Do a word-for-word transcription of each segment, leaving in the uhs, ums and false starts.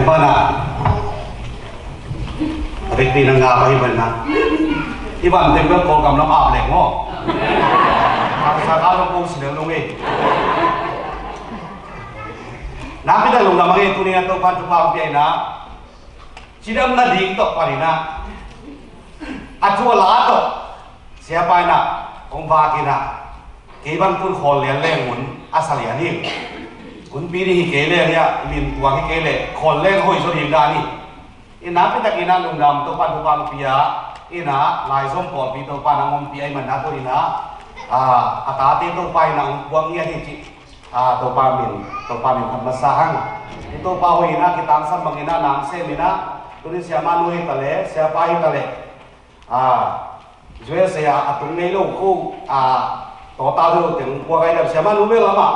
Bana. A vekpi na nga pa hi bana. Hi ban teng bel Kawlgam lam ap lek maw. Sa kha zong ko si lel nung ei. Nakpi tak lungdam a ngei tuni-in a Topa'n thupha hong pia in a, cidamna ding tawh panin a, a thu a la tawh Siapa in a hong vak in a, kei bang tun khawl lian leng mun a sa lian hi. Hunpi ding hi kei leng hi a, min tuak hi kei leh khawl leng hoih zaw ding dan hi. In a, nakpi takin a lungdam, Topa'n thupha hong pia in a, Laizom pawlpi Topa'n hong ompih ahih manin a, tu-in a, a, a tate Topa in a hong puak ngiat hi cih, a, Topa min, Topa min phat masa hang. I Topa hoih in a, kitangsam bangin a na hong sem in a, tuni siamah nu hi ta leh, siapa hi ta leh, a, U S A a, a tung ngei lo ko, a, tawta zo teng pua gai dam siamah nu bel lam ah,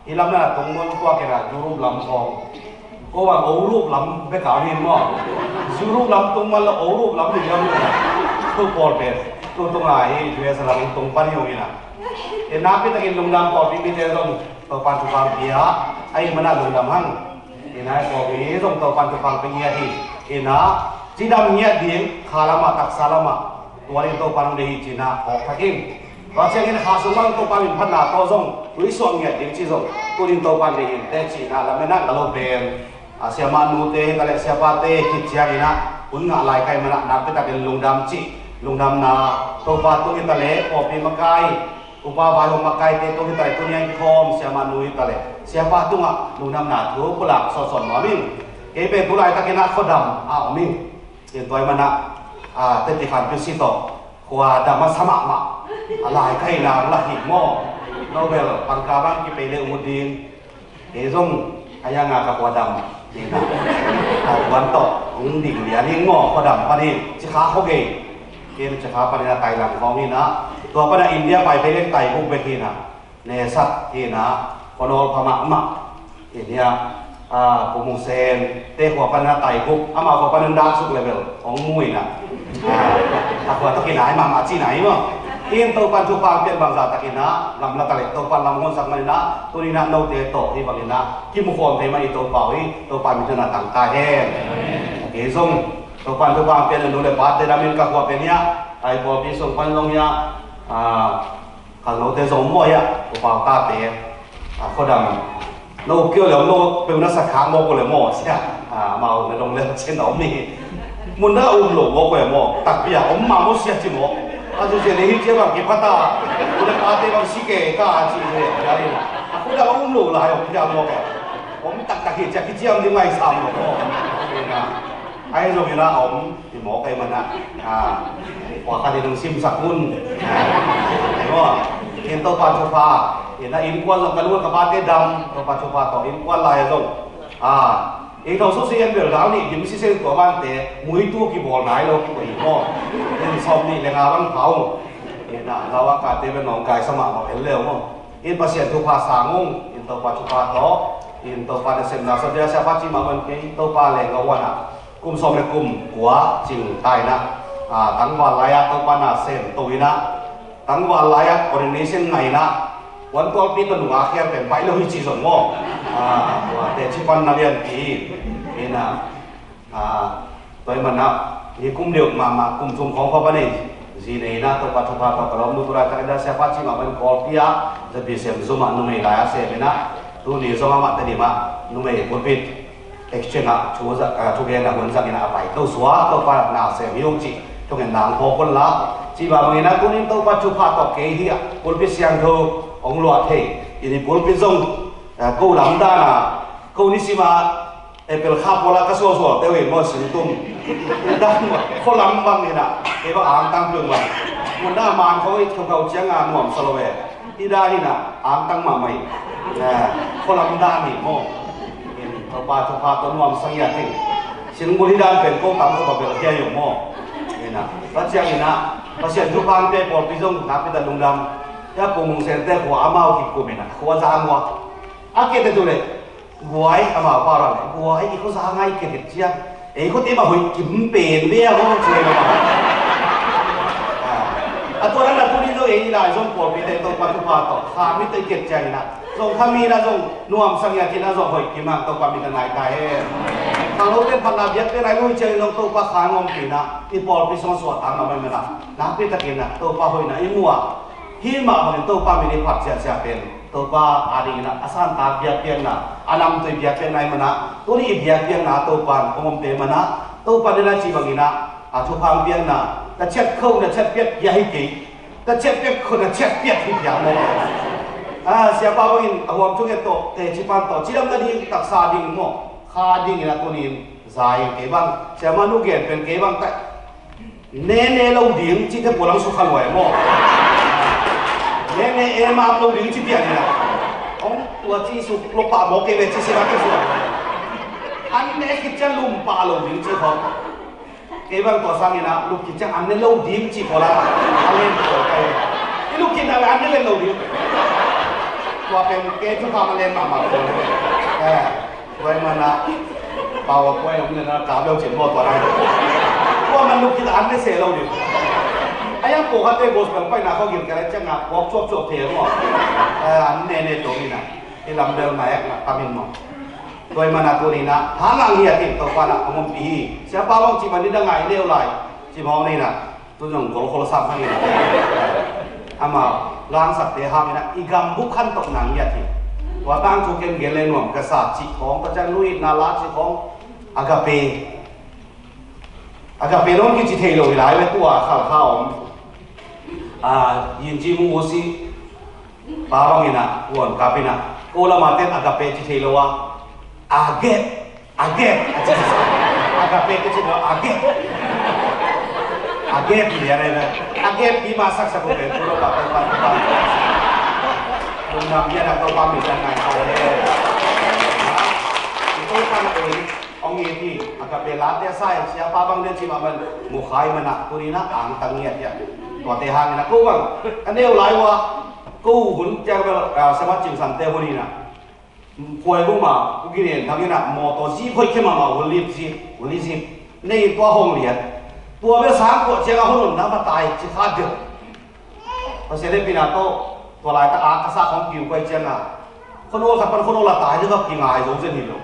i lam na tung muan pua kei na Europe lam khawng. Ko bang Europe lam bek a om in maw. Europe lam tung man lo Europe lam ni lam ni. Tu pawl pen, tu tung a hi U S A lam tung pan hi ung in a. In a, nakpi takin lungdam, pawlpi mite zong Topa'n thupha hong pia ahih manin a lungdam hang. In a, pawlpi zong Topa'n thupha hong pia ngiat hi. In a, cidam ngiat ding, kha lam ah, taksa lam ah, tua ding Topa'n hong deih hi cih in a phawk thak ing. Tua ciangin kha sung bang Topa min phatna tawh zong tuisuak ngiat ding cih zong tuni-in Topa'n deih hi inteh cih in a lamen a, ka lo pen, a, siamah nute hi ta leh, siapate khit ciangin a hun ngah lai ka hih manin a, nakpi takin lungdam cih, lungdamna Topa tung hi ta leh, pawlpi makai, upa vaihawm makaite tung hi ta leh, tuni-in a kikhawm siamah nu hi ta leh, siapa tungah lungdamna thu pulak sawtsawt nuam ing. Kei pen tu laitakin a khuadam a om ing. Tua ahih manin a, a, Tetikhan P C tawh khuadam a sa mahmah. A lai ka hih nak lah hi maw. No bel, pangkha bang kipei leh ut ding. Kei zong a yang a ka khuadam ding a, a, kuan tawh hong ding lian ing maw, khuadam panin Cikha khua gei. Kei Cikha panin a Thailand khawng in a, tua pan a India pai phei leng Thai guk bek hi in a, nesat hi in a, khuanawl pha mahmah. India, a, Pu Mung Sen te khua pan a Thai guk, amah khua pan a dak suk level hong mu in a, a, a khua tawh kinai mahmah cihna hi maw. In Topa'n thupha hong piak bangzah takin a gamla ta leh Topa'n lam hong honsak manin a, tuni-in a note tawh hih bangin a kimu khawm thei mah i Topa uh hi. Topa min thang a tang ta hen. Kei zong Topa'n thupha hong piak a, nu le pate damin ka khua pen hi a, Thai pawlpi sung pan zong hi a, a, Khangnote zong maw hi a, upa tate, a, khuadam. No kio le om no peu na sa khak maw ko le maw sia. A, amau na dong le cin na om ni. Mun na um lo maw ko le maw. Takpi a om mah maw sia ci maw. A, zu sia le hi cia bang kiphat a. Ko le pate bang si ke ka ci le. Ya ni. A, khuadam um lo lai om cia maw ko. Om taktak hi cia kiciam ding mai sam maw ko. Ai zong hi na om. Hi mawk ahih manin a, a, khua khat in hong simsak un. A, hi maw? In Topa thupha, in a innkuan zong ka nu ka pate dam, Topa thupha tawh innkuan lai zong. A, in thong susi en bel dang nih, dim sisen tua vante, muitu kibawl nai lo kiko hi maw? In sawm nih le nga van pha ung. In a, lau a kate bel nong kai sa mahmah el leu maw? In Pasian thupha sang ung, in Topa thupha tawh, in Topa nasepna sa dia siapa ci mah bang kei, Topa leh ngawan a. Kum sawm le kum kua cing ta in a, a, tangval lai-ah Topa na sem to in a, tangval lai-ah ordination ngah in a, puantualpi tawh nungak khial pen baih lo hi ci zong maw. A, tua teci pan na lianpi in a, a, tua ahih manin a, hi kum deuh mahmah kum thum khawng khuapa nei zi nei in a, Topa thupha tawh ka lawmnu tu laitak in a siapa ci mah bang Kawlpi ah, zapi sem zum ah numei lai-ah sem in a, tuni zong amah Tedim ah numei pulpit exchange ah thu za-, ah, thugenna hun zangin a pai to suak, Topa na sem hi ung cih thungen nang phawk un la. Cih bang bangin a tunin Topa thupha tawh kei hi a, pulpit siangtho hong luah thei. I ni pulpit zong, ah, ko lamdan a, ko nisim a, April kha pawl a ka sualsual teu in maw singtum. Dan maw, khualam bangin a, kei bang angtang pliung bang. Mun na man khawng i thukau ciang a nuamsa lo e. Hi dan in a, angtang mahmah hi. Eh, khualam dan hi maw. In, Topa thupha tawh nuamsa ngiat hi. Singgul hi dan pen ko tam ko babel hi a hi maw. In a, tua ciangin a, Pasian thupha hong pia pawlpi zong nakpi tak lungdam. Hia Pu Mung Sente khua amau kikum in a, khua zang ua. A kiate tu le, guai, amau pau lam le, guai, i khua zang a i kiate ciang. Ei khua te mah hoih kim pen ve a maw, ci le maw. A tua dan a tuni zong ei lai zong pawlpi te Topa thupha tawh kha mi te kiat ciangin a, zong kha mi na zong nuamsa ngiat in a zong hoih kim hang Topa min a nai ta hen. Khanglote phatna biakpiakna i lui ciangin zong Topa kha i ompihna i pawlpi sungah suahtak mahmah i hih manin ah, nakpi takin ah Topa hoihna i mu a, hih mah bangin Topa min i phat ziahziah pen Topa adingin ah a santak biakpiakna, a namtui biakpiakna i hih manin ah, tuni i biakpiakna Topa in hong ompih i hih manin ah, Topa in a cih bangin ah a thupha hong piakna, na ciat khauh na ciat piak pia hi kei. Ka ciat piak khun a ciat piak hi piak maw? Ah, siapa bangin a huam thunget tawh, teci pan tawh, cidam nading taksa ding maw? Kha dingin a tunin za in kei bang. Siapa nu gen pen kei bang ta. Nene lo ding ci te pulang su kha luai maw? Nene e mam lo ding ci piak ni la. Ong tua ci su lo pa maw kei ve ci si la kei su. An ne khit ciang lum pa lo ding ci khawng. Kei bang tua sangin ah lup khit ciang an ne lo ding ci ko la. An ne lo kai. I lup khit na an ne lo ding. Tua pen kei thu kha ma len mahmah ko. Eh, tua i mana power point om ne na ka bel cin mo tua nai. Tua man lup khit an ne se lo ding. A yang ko kha te gospel pai na ko gil ka le ciang a ko chuap chuap the mo. Eh, an ne ne to ni na. I lam bel na yak na kamin mo. Tua i mana tuni na, hang ang hiat in Topa na hong ompih hi. Siapa bang ci bang ni da ngai neu lai, ci bang ni na, tu zong gol khol sam hang in. Ama, langsakte hang in na, i gam buk khan tok nang hiat hi. Tua tang thu ken gel le nuam ka sa ci khong, tua ciang luitna la ci khong, agape. Agape nong kici thei lo hi lai ve tua khalkha om. Ah, yin ci mu si. Pa bangin ah, kuan kapin ah. Ko lama ten agape ci thei lo a. Agep, agep. Agape kici lo agep. Agep hi lian ai ve. Agep hi ma sak sak ko pen ko lo pa ko pa ko pa. Lungdam lian ah ko pa mi san ngai ko le. Ko pa na ko. Hong it hi, agape late a sa in, siapa bang den ci mah bang, mukhai mana, tuni na, ang tang ngiat hiam. Tuate hangin a ko bang, ka neu lai ua, ko hun, tiang bel, ah, Samat Cing Sante hun in a. Khuai bu ma, u ginen thang in a, mawtaw zip hoih khe mahmah, u lip zip, u lip zip. Nei in tua hong lian. Tua bel sang kuah ciang a hon on na, va tai, ci kha deuh. Pasian hehpihna tawh, tua laitak a ka sa khawng kiu pai ciangin, khuanawl khat pan khuanawl a tai ding a kingai zo zen hi lo.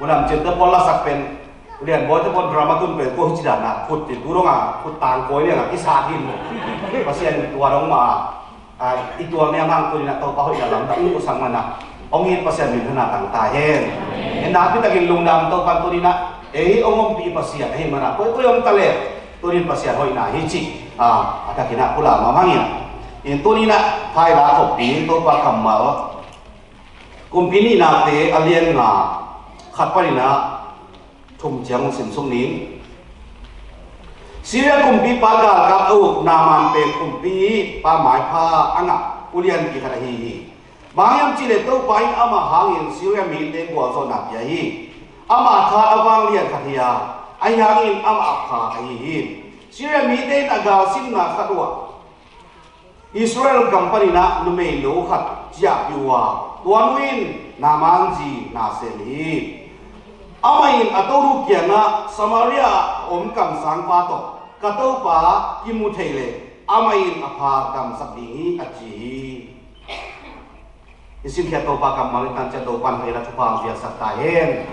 Unam cinte pawl lasak pen, Lian Bawi te pawl drama tun pen, ko hi ci dan a, khut ti tu dong a, khut tang kawi liang a, kisa hi lo. Pasian tua dong ma, a, i tual niam hang tu ni na Topa hoihna lam dah u sang man a. Hong it Pasian min hana tang ta hen. Hen nakpi takin lungdam Topa tu ni na, ei hong ompih Pasian, hei man a, koi koi om ta le. Tunin Pasian hoihna hi cih, a, a takin a kula mahmah ing. In tunin a, Thai la khoppi in Topa kammal. Kumpi nihnate a lian nga khat panin a thum ciang hong simsuk ning. Syria kumpipa galkap a uk Naaman pen kumpipa maipha a ngah ulian kikhat ahi hi. Bang hiam cih leh Topa in amah hangin Syria mite gualzawhna pia hi. Amah tha a vanglian khat hi a, ahi hangin amah a pha ahi hi. Syria mite in a galsimna khat uh ah Israel gam panin ah numeino khat ciahpih uh a, tua nu in Naaman zi na sem hi. Amah in a tonu kiangah Samaria a om kamsangpa tawh ka topa kimu thei leh amah in a pha damsak ding hi a ci hi. I simkhiat Topa kammal in tancian Topa in hei la thupha hong piaksak ta hen.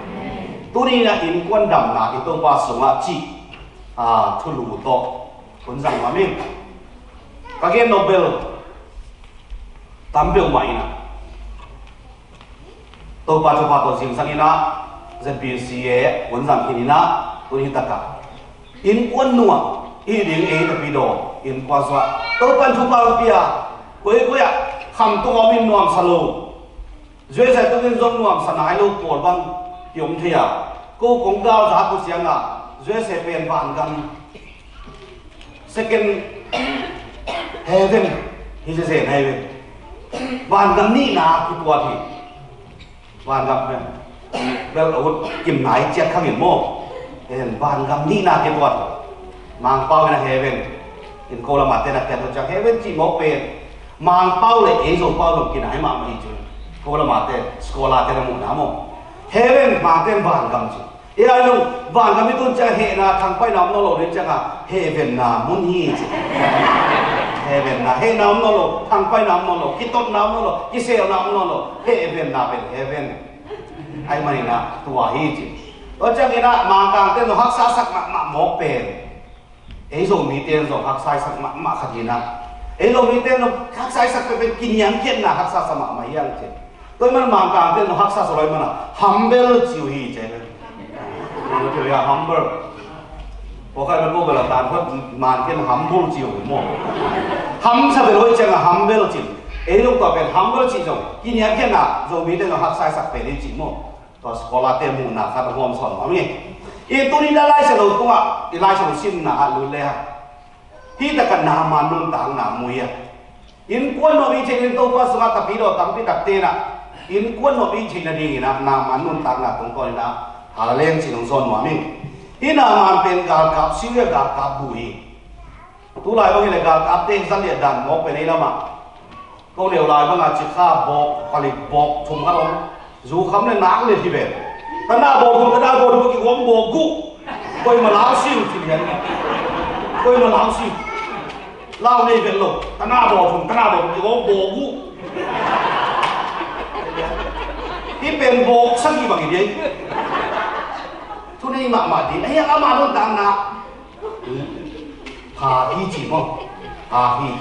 Tuni in a innkuan damna in Topa sungah cih, a, thulu tawh hun zang mah ing. Ka gen nop bel tam peuhmah in a Topa thupha tawh zingsang in a Z B C A hun zang khin in a tuni takah Innkuan nuam, i ding ei tapi daw, innkuan suah. Topan thupha pia, koi koi ah, khamtung om in nuamsa lo. U S A tungin zong nuamsa nai lo pawl bang, i om thei a. Ko kong gal za ko siang a, U S A pen vangam. Second heaven, hi se se nai ve. Vangam nihna, ki puat hi. Vangam pen bel a ut kim nai ciat khang in maw. Hen vangam nihna ke tuan. Mangpau in a heaven. In ko lamah ten a kiat ciang heaven cih mawk pen. Mangpau le ei Zopau zong kinai mahmah hi cun. Ko lamah ten scholar ten a muhna maw. Heaven mah ten vangam cih. Ei ai zong vangam i tun ciang hehna thangpaihna om nawn lo ding ciangin heaven na mun hi cih. Heaven na hehna om nawn lo, thangpaihna om nawn lo, kitotna om nawn lo, kiselna om nawn lo. Heaven na pen heaven. Ai manin a tua hi ci. Tua ciangin ah Mangkangte in haksa sak mahmah mawk pen ei Zomite in zong haksa sak mahmah khat hi-in ah, ei Zomite in haksa sak pen kiniamkhiatna haksa sa mahmah hi hang ci. Tua ahih manin Mangkangte in haksa sa lo ahih manin humble ci uh hi ci. Humble. Pawlkhat in ko bel a tan khat Mangkangte in humble ci uh hi maw. Hamsa bel hoih ciangin humble ci. Ei zong tua pen humble ci zong kiniamkhiatna Zomite in haksa sak pen hi ci maw. Tua scholar-te muhna khat a hawm sawn nuam ing. I tuni-in Lai Siangtho tungah, i Lai Siangtho simna ah lut le hang, hih takah Naaman nuntakna mu hi a. Innkuan nuam i cih in Topa sungah tapidaw tampi takte in ah innkuan nuam i cih nadingin ah Naaman nuntakna tungtawnin ah hal leng ci-in hong sawn nuam ing. Hih Naaman pen galkap, Syria galkap bu hi. Tulai bang hi leh galkapte zaliah dan mawk pen ei lamah. Ko neu lai bangah cikha bawk, palik bawk thum khat om. Zu kham le nak le hi pen. Tana bawk thum, tana bawk thum, kigawm bawk guh. Koima lau siu ci lian. Koima lau siu. Lau nei vet lo. Tana bawk thum, tana bawk thum, kigawm bawk guh. Hih pen bawk sagih bang hi ding. Thu nei mahmah ding. Ahi hang amah nuntakna pha hi ci maw? Pha hi.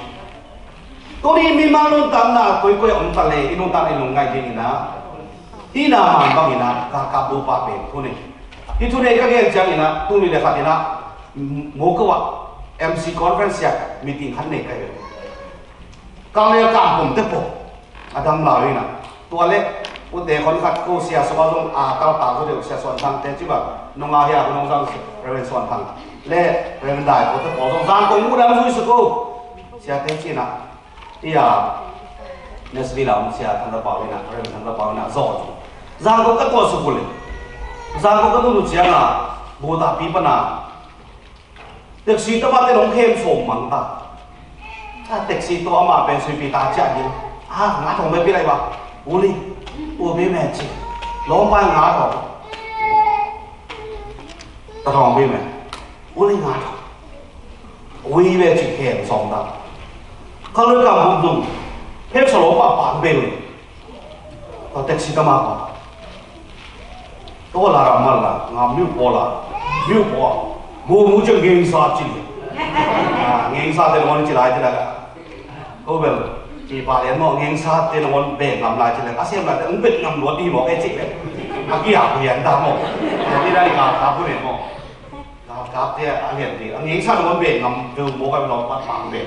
Tuni mimal nuntakna koikoi a om ta le i nuntakna i lungngaih dingin ah, hih Naaman bangin ah galkap bupa pen thu nei. Hih thu nei ka gen ciangin ah tuni le khat in ah Moko ah M C conference ah meeting khat nei ka hi. Kang le kang pum te pawh a dam lau hi-in ah. Tua le ute khon khat ko sia sua zong a taltak zo deuh, Sia Suan Thang te ci bang nong a hia ko nong zang, Reverend Suan Thang le Reverend Dai ko te pawh zong zang ko mu dam zui su ko. Sia te ci-in ah, ia, Nashville a om Sia Thang Za Pau in ah, Reverend Thang Za Pau in ah zaw zong zang ko ka tuah su ko le. Zang ko ka tun uh ciangin ah, bu ta pi pan ah Taxi tawh mah te nong khem sawm mang ta. A taxi tawh amah pen suipi ta ciah ding. A, nga thong be pi lai ba. Uli, ua be me ci. Lawm pai nga thong. Ta thong be me. Uli nga thong. Ui be ci khem sawm ta. Ka lui kam bum dung. Hek sa lawm pa pan be uli. Tua taxi tama pa. Tua la ram mal la, nga miu paw la, miu paw. Mu mu ciang ngengsa ci. Ah, ngengsa te nong ci lai ci lai. Ko bel, ci pa lian maw, ngengsa te nong beh ngam lai ci lai. A siam lai te, ong beh ngam luat di maw, e ci le. A kia ku yan ta maw. Ni lai ka ta pu ne maw. Galkapte a lian ding a ngengsa nong beh ngam peuh maw ka lawm pat mang beh.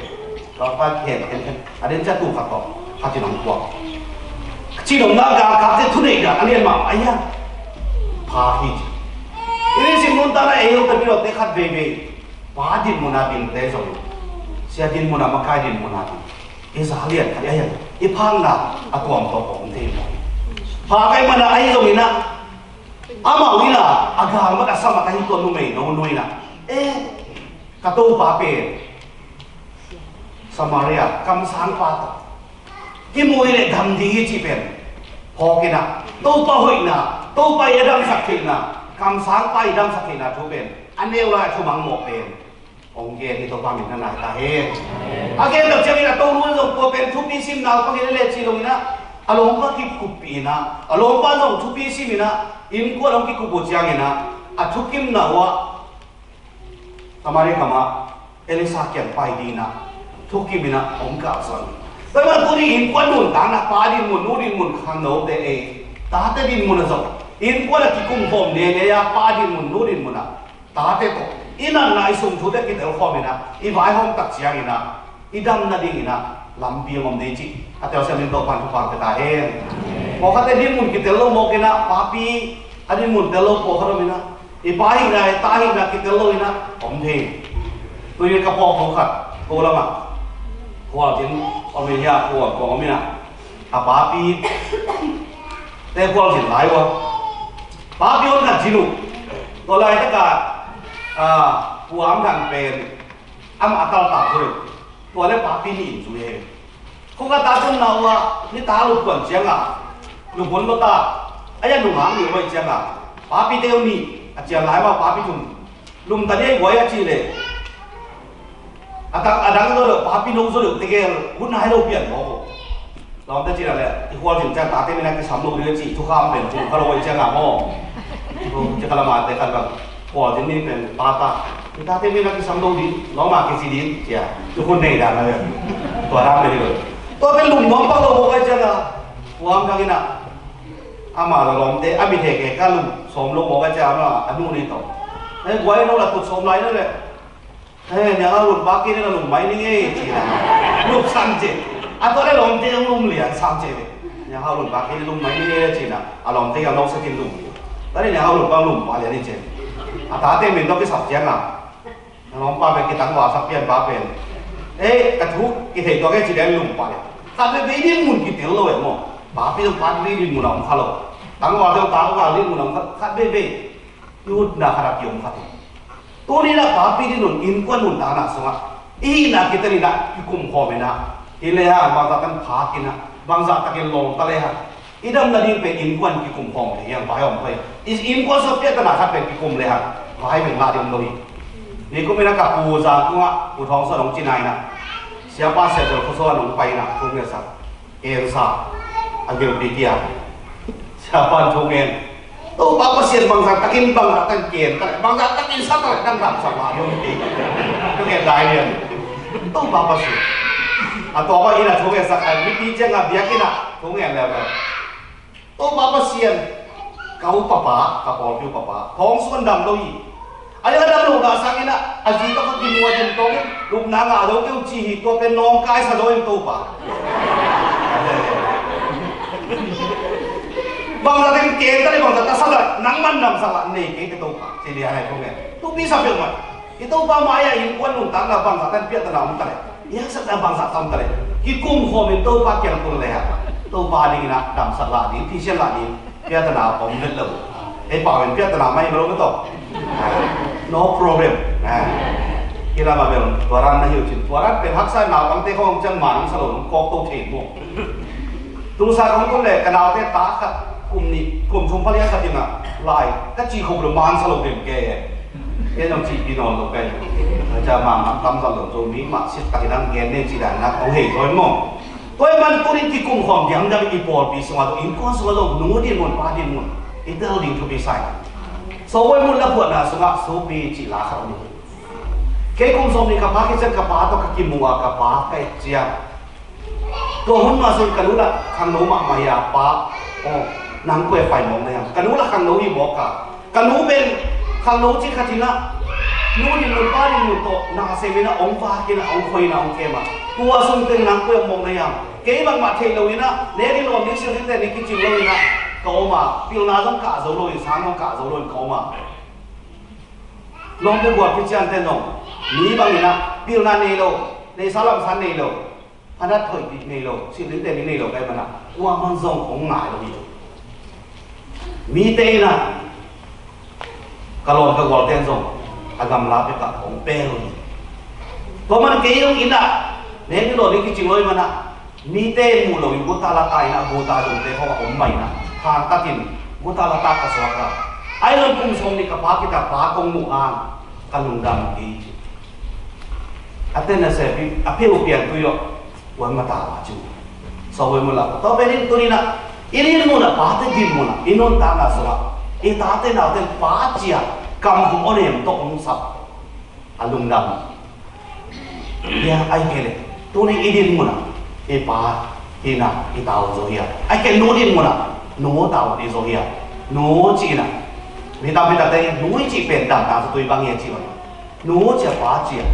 Lawm pat khen khen khen a den ca tu khat tawh khat in hong kuak. Ci nong na galkapte thuneih dan a lian mah a hiam? Pha hi ci. I nisim nuntakna ei hong tapi lawte khat veivei pa dinmun a dingte zong, sia dinmun a makai dinmun a ding i za lian khat a hiam? I phakna a tuam tawh om thei maw? Pha kai mana ahi zongin ah Amau in ah a galmat a samat ahi tua numei no nu in ah, eh, ka topa pen Samaria kamsangpa tawh kimu hi leh dam ding hi cih pen phawk in ah, topa hoihna, topa i a damsak theihna, kamsangpa i damsak theihna thu pen a neu lai a thumang mawh pen hong gen hi. Topa min na nai ta hen. A gen tak ciangin a tonu in zong tua pen thupi sim naupang hi leh cih lo in ah, a lawmpa kikuppih in ah, a lawmpa zong thupi sim in ah, innkuan hong kikup uh ciangin ah, a thukimna uh ah Samaria gam ah Elisha kiang pai ding in ah thukim in ah hong kalsuan. Tua ahih manin tuni innkuan nuntakna, pa dinmun, nu dinmun, khangnote ei tate dinmun ah zong innkuan a kikum khawm nene a, pa dinmun, nu dinmun ah tate tawh i natna, i sum thute kitel khawm in ah, i vaihawm tak ciangin ah i dam nadingin ah lampi hong om ding cih a telsiam in Topa'n thupha pia ta hen. Pawlkhatte dinmun kitel lo mawk in ah, papi a dinmun tel lo pawlkhat om in ah, i pa hihna, i ta hihna kitel lo in ah om thei. Tuni ka pawlkhat khat ko lamah khualzin om in, hia khual khual om in ah, a papi te khualzin lai uh a, papi hong khat zin uh. Tua laitak ah, ah, Pu Am Thang pen amah a kaltak zo deuh. Tua leh papi nih in zui hi. Khuka ta tunna uh ah nitak luphuan ciangah, luphuan lawta a ia nunghak nih uh ahih ciangah, papite uh nih a cian lai mah, papi thum. Lum ta ni ei guai a cih leh a dang, a dang zo deuh, papi no zo deuh tegel hun nai lo pian mawk uh. Lawmte cih leh i khualzin ciang tate min a kisam lo ding a cih thukham pen tum kha lo ahih ciangah maw? Ci kha lamate khat bang. Pawl ding ni pen pata. Tate mi na kisam lo ding, lawm a kici ding, cia. Tukhun nei dan a ve. Tua dan ve hi lo. Tua pen lum nuam pak lo mawk a ciang a. Kuam dang in a. Ama lo lawmte, a mit hek hek a lum sawm lo mawk a ciang a, a nu ni tawh. Eh, guai no la tut sawm lai na le. Eh, nia hau lum pak kei ni na lum mai ni ngei, ci na. Lum san ci. A tua le lawmte hong lum lian sam ci ve. Nia hau lum pak kei ni lum mai ni ngei, ci na. A lawmte a lo sa kin lum. Tua le nia hau lum pak lum pak lian ni ci. A tate min tawh kisap ciang a. A lawmpa pen kitangvalsak pian pa pen. Eh, ka thu kithei tua kei ci lian lum pak lian. Khat veve din mun kitel lo e maw. Papi zong papi din mun a om kha lo. Tangval zong tangval din mun a om kha, khat veve. I utna khat a kiom khat hi. Tuni-in a papi din un innkuan nuntakna sungah i hihna kitel in a kikum khawm in a, hi le hang bangzah takin phak in a, bangzah takin lawng ta le hang i dam nading pen innkuan kikum khawm thei hiam, vai om pai. I innkuan sung piahtana khat pen kikum le hang vai bek ngah ding om lo hi. Nikum in a ka pu Zangkung ah Pu Thawng Suan hong cina in a, siapa Siatel Khuasaw in hong pai in a, thu ngetsak, ensa a gelpi kia. Siapa in thu ngen. Topa Pasian bangzah takin, bangzah takin ken ta leh, bangzah takin sa ta leh, nang damsak lah ding hi. Ka ngen lai lian. Topa Pasian. A tua pa in a thu ngetsak a, mipi ciang a biakinn ah thu ngen leh. Topa Pasian. Ka upa pa, ka pawlpi upa pa. Thawng Suan dam lo hi. A lian a dam lo na sangin a, a zi tawh ka kimu a, dim tawngin lupna ngah zo kei uh ci hi, tua pen nawngkaisa zo in Topa. Bangzah takin ken ta leh, bangzah ta sa ta leh, nangman damsak lah nei kei te Topa. Ci lian a hi kong e. Tupi sa peuhmah. I Topa mai-ah innkuan nuntakna bangzah tan piahtana om ta leh, i haksatna bangzah tan om ta leh, kikum khawm in Topa kiang tung le hang, Topa dingin a damsak lah ding, thisen lah ding, piahtana om vet lo. Ei pau in piahtana mai ma lo ka tawh. No problem. Kila ma bel, tua ran na hi uh cin, tua ran pen haksa naupangte khawng ciang man sa lo, kawk to thei maw. Tungsa kong tun le ka naute ta khat, kum nih, kum thum pali a khat in a lai ka ci khop lo, man sa lo dem ke. Ke nong ci pi nawn lo kai. Aca ma ma tam sa lo, zo mi ma sit tak in ang gen ne ci dan na kong hei zo mo. Tua ahih man tunin kikum khawm diamdiam i pawlpi sungah zong, innkuan sungah zong, nu din mun, pa din mun, i tel ding thupi sa hi. Sawlbawi mun la phuahna sungah supi cih la khat om hi. Kei kum sawm nih ka phak ciang ka pa tawh ka kimu a, ka pa ka et ciang, tua hun mah sung ka nu lah khangno mahmah hi a, pa, aw, nang kua pai mawk na hiam? Ka nu lah khangno hi mawk a. Ka nu pen khangno ci khat hi na, nu din mun, pa din mun tawh na sem in a, hong vak in a, hong khoi in a, hong kem a. Tua sung teng nang kua mawk na hiam? Kei bangmah theih lo in a, ne ding lawm ding sil dingte nih kicing lo in a ka om a, pilna zong kah zo lo in, sang zong kah zo lo in ka om a. Lawmte gual Khristiante zong mi bangin a pilna nei lo, neihsa lamsa nei lo, phanat hoih dih nei lo, silhingte nih nei lo ka hih manin a, kuamah zong hong ngai lo hi. Mite in a, ka lawm ka gualte in zong a gamla pek ah hong pe lo hi. Tua man kei zong in a, nek ni law ni kicing lo ahih manin a, mite muh loin guta lata in a, guta zongte khawng a om mah in a, hangtakin guta lata ka suak a, a hi lo in kum sawm nih ka phak khit a, pa kong muh hang ka lungdam kei ci. A ten a sepi a pheu pian tui lo, wan mata wa ci. Sawlbawi mun la, tua pen in tuni in a, i din mun ah, pate din mun ah, i nuntakna sungah i tate naute in pa ci a kam hong aw nem tawh hong sap a lungdam. Hia, ahih kei leh tuni i din mun ah i pa hihna i tau zo hia? Ahih kei leh nu din mun ah nu tau i zo hia? Nu cihna, mi tampi takte nu i cih pen dam tang sa tui bang hia cih bang. Nu cih a, pa cih a,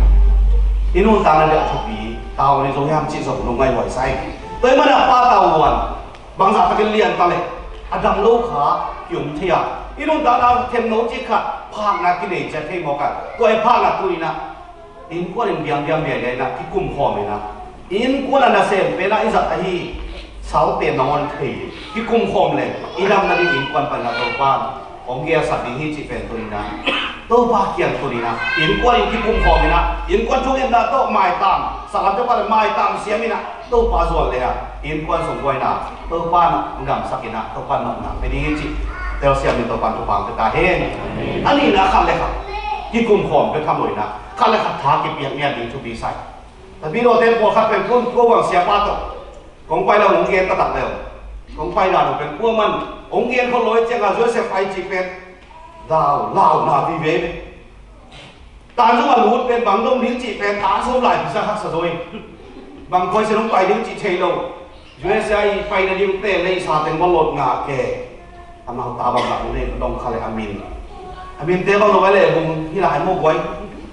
i nuntakna ding a thupi tau i zo hiam cih zong lungngaih huai sa hi. Tua ahih manin a pa tau luan. Bangzah takin lian ta leh a dam lo kha ki-om thei a, i nuntakna themno cih khat phakna kinei ciat thei mawk a. Tua i phakna tuni in a, innkuan in diamdiam liailiai in a kikum khawm in a, innkuan a nasem pen a i zat ahi sal pen nangawn thei kikum khawm leng i dam nading innkuan panin a Topa in hong gelsak ding hi cih pen tuni in a, Topa kiang tuni in a, innkuan in kikum khawm in a, innkuan thungetna tawh maitam, saklam tawh pah leh maitam siam in a, Topa zuan le a, innkuan sung buaina Topa in hong damsak in a, Topa in nopna pia ding hi cih telsiam in Topa in thupha hong pia ta hen. A nihna, khat le khat kikum khawm bek tham lo in a, khat le khat tha kipiak ngiat ding thupi sa hi. Tapi lawte pawlkhat pen kun ko bang siapa tawh kong pai lo hong gen taktak le, kong pai dan uh pen kuaman hong gen khol lo ahih ciangin Joseph a i cih pen Lau, lau, na vive ve. Tan zong a lut pen bang dong ding cih pen tan sawm lai pisa haksa zo hi. Bang khuaisian hong pai ding cih thei lo. U S A i pai na ding te lei sa teng bang lot nga ke. Amau ta bang bang nei dong kha le a min. A min te bang lo le bung hi lai mo guai.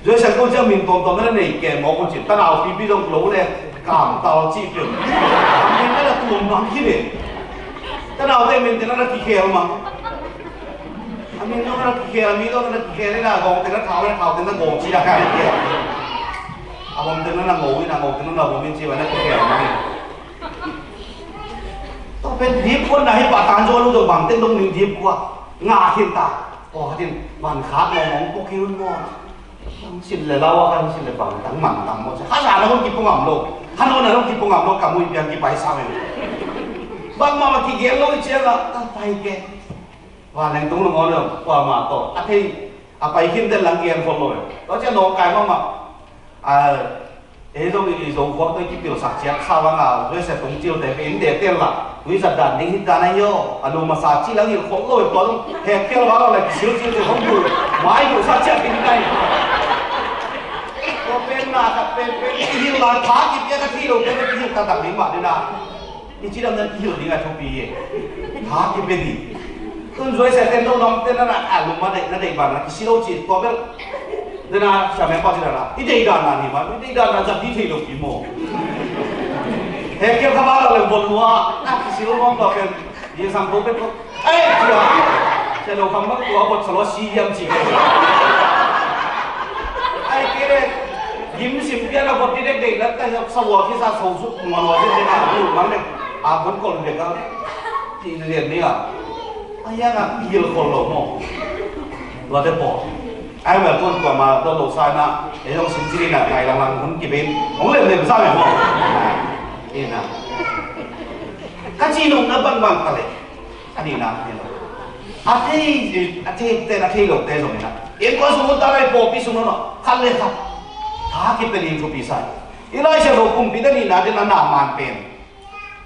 U S A ko cia min tom tom na nei ke mo ko cih. Tanau pipi dong lo le kam tal cih piu. A min na la tuam bang hi le. Tanau te min te na la ki khel mang. A min zong na kikhel, a mi zong na kikhel, na gawng teng na thau, na thau teng na gawng ci da ka kikhel. A bawm teng na na ngo, na ngo teng na na bawm in ci ba na kikhel a mi. Tua pen dip kuan na hi pa tan zo lu zong bang teng dong ning dip kua. Nga khin ta. Aw, hatin man khat ngawng ngawng pok hi un maw. Sin le lau a kan sin le bang tang man tang maw. Kha za na hong kipung am lo. Kha no na hong kipung am lo, ka mui piang kipai sa men. Bang ma ma kigel lo i cia la, tang pai ke. Vanleng tung lungawng lo, kuamah tawh a thei, a pai khin den lang kian khol lo. Tua ciang nawngkai mahmah. A, ei zong i Zo khua tawh i kipilsak ciat sa bang a, U S A tung cil te pe in de tel la. Tui zat dan ding hi ta na hi aw. A lu masa ci lang hilh khol lo, tua zong hek khial bang a la kisil cil te hong bu. Mai bu sa ciat in nai. Tua pen na khat pen pen i hilh la tha kipia ka thi lo pen i hilh ta tak ding mah ding a. I cidam nan kihilh ding a thupi hi. Tha kipia ding. Tun zuai sia ten no nong ten na a lum a deih na deih ban na kisi lo ci tua bel. Dena sia meng pa ci na na i deih dan na ni ma i deih dan na zat di thei lo pi mo. He kial kha ba la lem bon lua na kisi lo mong tua pen. Ye sang ko pen ko. Ai, tua. Sia lo kham bang tua bot sa lo si hiam ci. Ai, kire. Gim sim pian a bot di dek dek lat ka sa wa ki sa so su ma lo di dek a bu mang dek. A bon kol dek a. Ti dek ni a. Ai, ya na pil kol lo mo. Lo de po. Ai, mel kon tua ma do lo sa na. E dong sim siri na kai lang lang hun ki bin. Ong lem lem sa me mo. Ina. Ka ci nung na bang bang ka le. A nihna hi lo. A thei, a thei te, a thei lo te zong hi na. Innkuan sung hun ta lai pawlpi sung lo no. Khat le khat. Tha kipia ding thupi sa hi. Elijah lo kumpi te nihna ding a na man pen.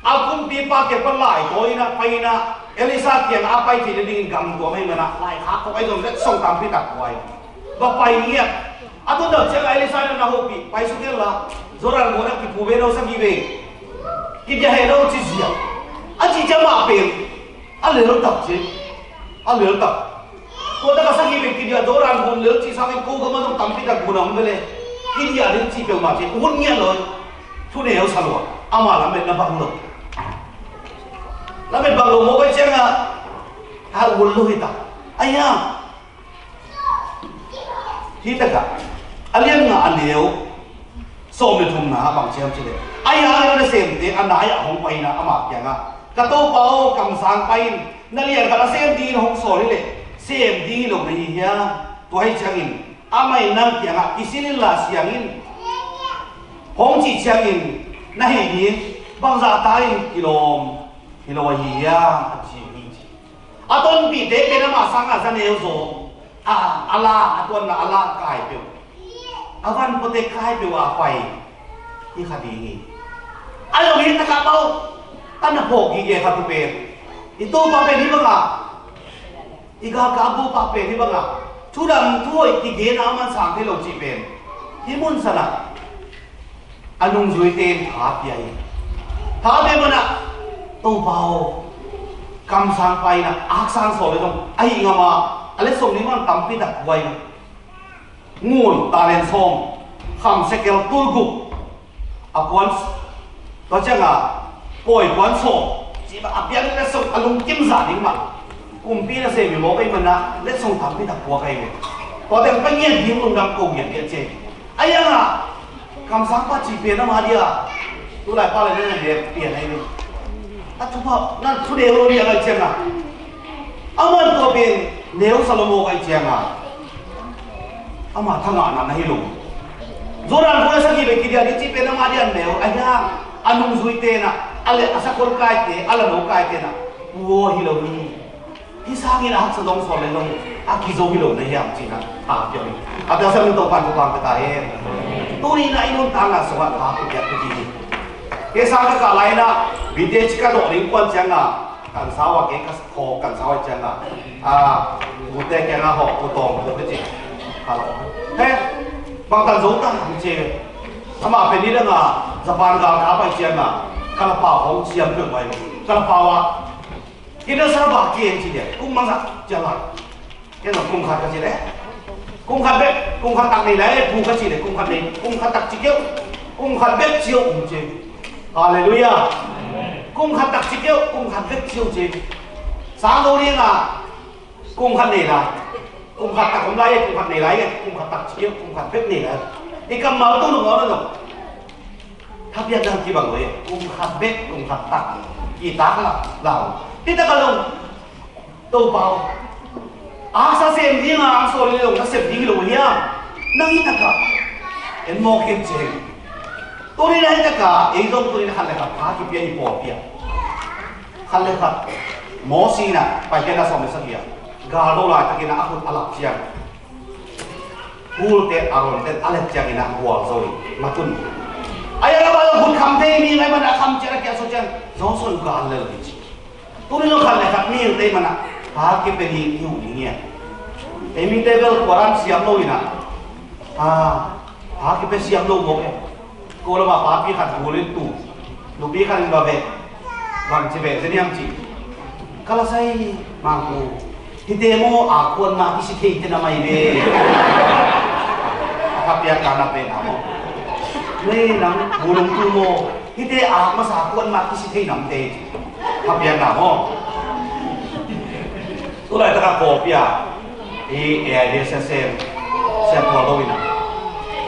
A kumpipa kiang pan lai tawi na, pai na. Elisha kiang a pai thei ding in gam tuam ahih manin a. Lai khak khawk ahi zong letsong tampi tak pua hi. Va pai ngiat. A tun deuh ciang a Elisha in a na hopih. Pai suk hen la. Jordan gun ah kipu ve no sagih vei. Kidia heh no ci ziau. A cih ciang mah pen. A lel tak ci. A lel tak. Tua tak a sagih vei kidia Jordan gun lel cih sangin ko gam ah zong tampi tak gun a om ve le. Kidia ding cih peuhmah ci. Hun ngiat lo. Thuneu sa lua. Amah lamet na bang lo. Lamet bang lo mawk ahih ciangin a hun lo hi ta. Ai ya. Hih takah a lian nga a neu sawm le thumna ah bang ci hiam cih leh, a hang a nasemte a nai-ah hong paina amah kiangah, ka topa aw, kamsang pai in, na lian khat a sem dingin hong sawl hi leh sem ding hi lo na hi hiam? Tua hi ciangin amah in nang kiangah kisil inla siang in, hong cih ciangin na hih ding bangzah ta in kilawm hi lo ahi hiam? A ci hi ci. A tonpihte pen amah sangah za neu zaw. A, a la, a tuanna a la kai peuh. A van pawte kai peuh a pai. Hi kha ding hi. A zong hi takah pau. A na phawk gige kha tu pen. I topa pen hi bangah. I galkap bupa pen hi bangah. Thudam thuhoih kigena a man sang thei lo cih pen. Hi mun sanah. A nungzuite in tha pia hi. Tha pia manah, Topa aw, kamsang pai inah, aksang sawl le zong, ahi ngam a, a letsong ding man tampi tak buai. Ngun, talent sawm, kham sekel tulguk, a puan, tua cianga, pawi puan sawm, ci a piang letsong, a lungkim zah ding mah. Kumpi na sem hi mawk ahih manah, letsong tampi tak buak ahi ve. Tua teng pa ngiat ding lungdam ko ngiat ngiat ci. A iangah kamsang pa ci pian ama dia. Tulai pa le nang ne pian ai ni. A thupha nan thu neu lo dia ngai cianga. Aman tua pian neu sa lo mo kai cianga. Ama thangah na na hi lo. Zoran ko sa ki be ki dia ni ci pian ama dia neu. A iang a nungzui te na. A le a sakol kai te, a la no kai te na. Wo hi lo ni. Hi sangin a haksa dong sawl le zong a kizo hi lo na hiam cihna a pia hi. A pia sangin Topan thupha pia ta hen. Tuni na i nuntakna sungah tha pia pia pia hi. Kei sang ka kah lai na, B T H ka dawh ding kuan cianga, Kan sau a, kei ka khaw kan sau a ciang a, a, ute kiang a hawh, u tawng pu ka ci. Ka lo he, bang kan zo ta, ci. Amah pen ni dang a Japan gal ka pai ciang a, Kalapau hong siam peuh pai lo. Kalapau a kina sa ba kien ci dia, kum mang sa ciang a. Ken zong kum khat ka ci le, kum khat bek, kum khat tak nei lai, pu ka ci le, kum khat nei, kum khat tak ci keu, kum khat bek ci uh, um ci. Halleluiah. Kum khat tak ci keu, kum khat bek ci uh ci. Sang lo ding a, kum khat nei lai, kum khat tak om lai, kum khat nei lai, kum khat tak ci keu, kum khat bek nei lai. I kammal tu nung aw na nung. Thapiak dang kibang lo e, kum khat bek, kum khat tak. Kitak la, lau. Kitak a lo. Topa aw, a sa sem ding a, a sawl ding lo, a sem ding lo hiam? Nang i tak a en mawk hen ceng. Tuni na hi tak a, ei zong tuni na khat le khat tha kipia i pawlpi a. Khat le khat, Mosi na, Paikhiatna sawm le sagih a, gal do laitakin a khut a lap ciang, hulte Aaron ten a let ciangin a gual zo in, matun. A ya la ba lo, khut kham thei mi ngai man a kham ciang a kia so ciang, zo so gal lel hi ci. Tuni lo khat le khat mi te man a, ha kipe ni hi uh ni ngia. Ei mi te bel Quran siam lo in a, a, ha kipe siam lo mawk e. Ko lama papi khat gul in tu, nupi khat in va ve, bang ci ve, zeniam ci. Ka la sai, mangku, hite maw, a kuan ma kisi thei te na mai ve. A ka piak ka na pe na maw. Nei nang, gulung tu maw, hite a masa kuan ma kisi thei nam te. Ka piak na maw. Tulai taka kawpia i idea sesem siam tua lo ina.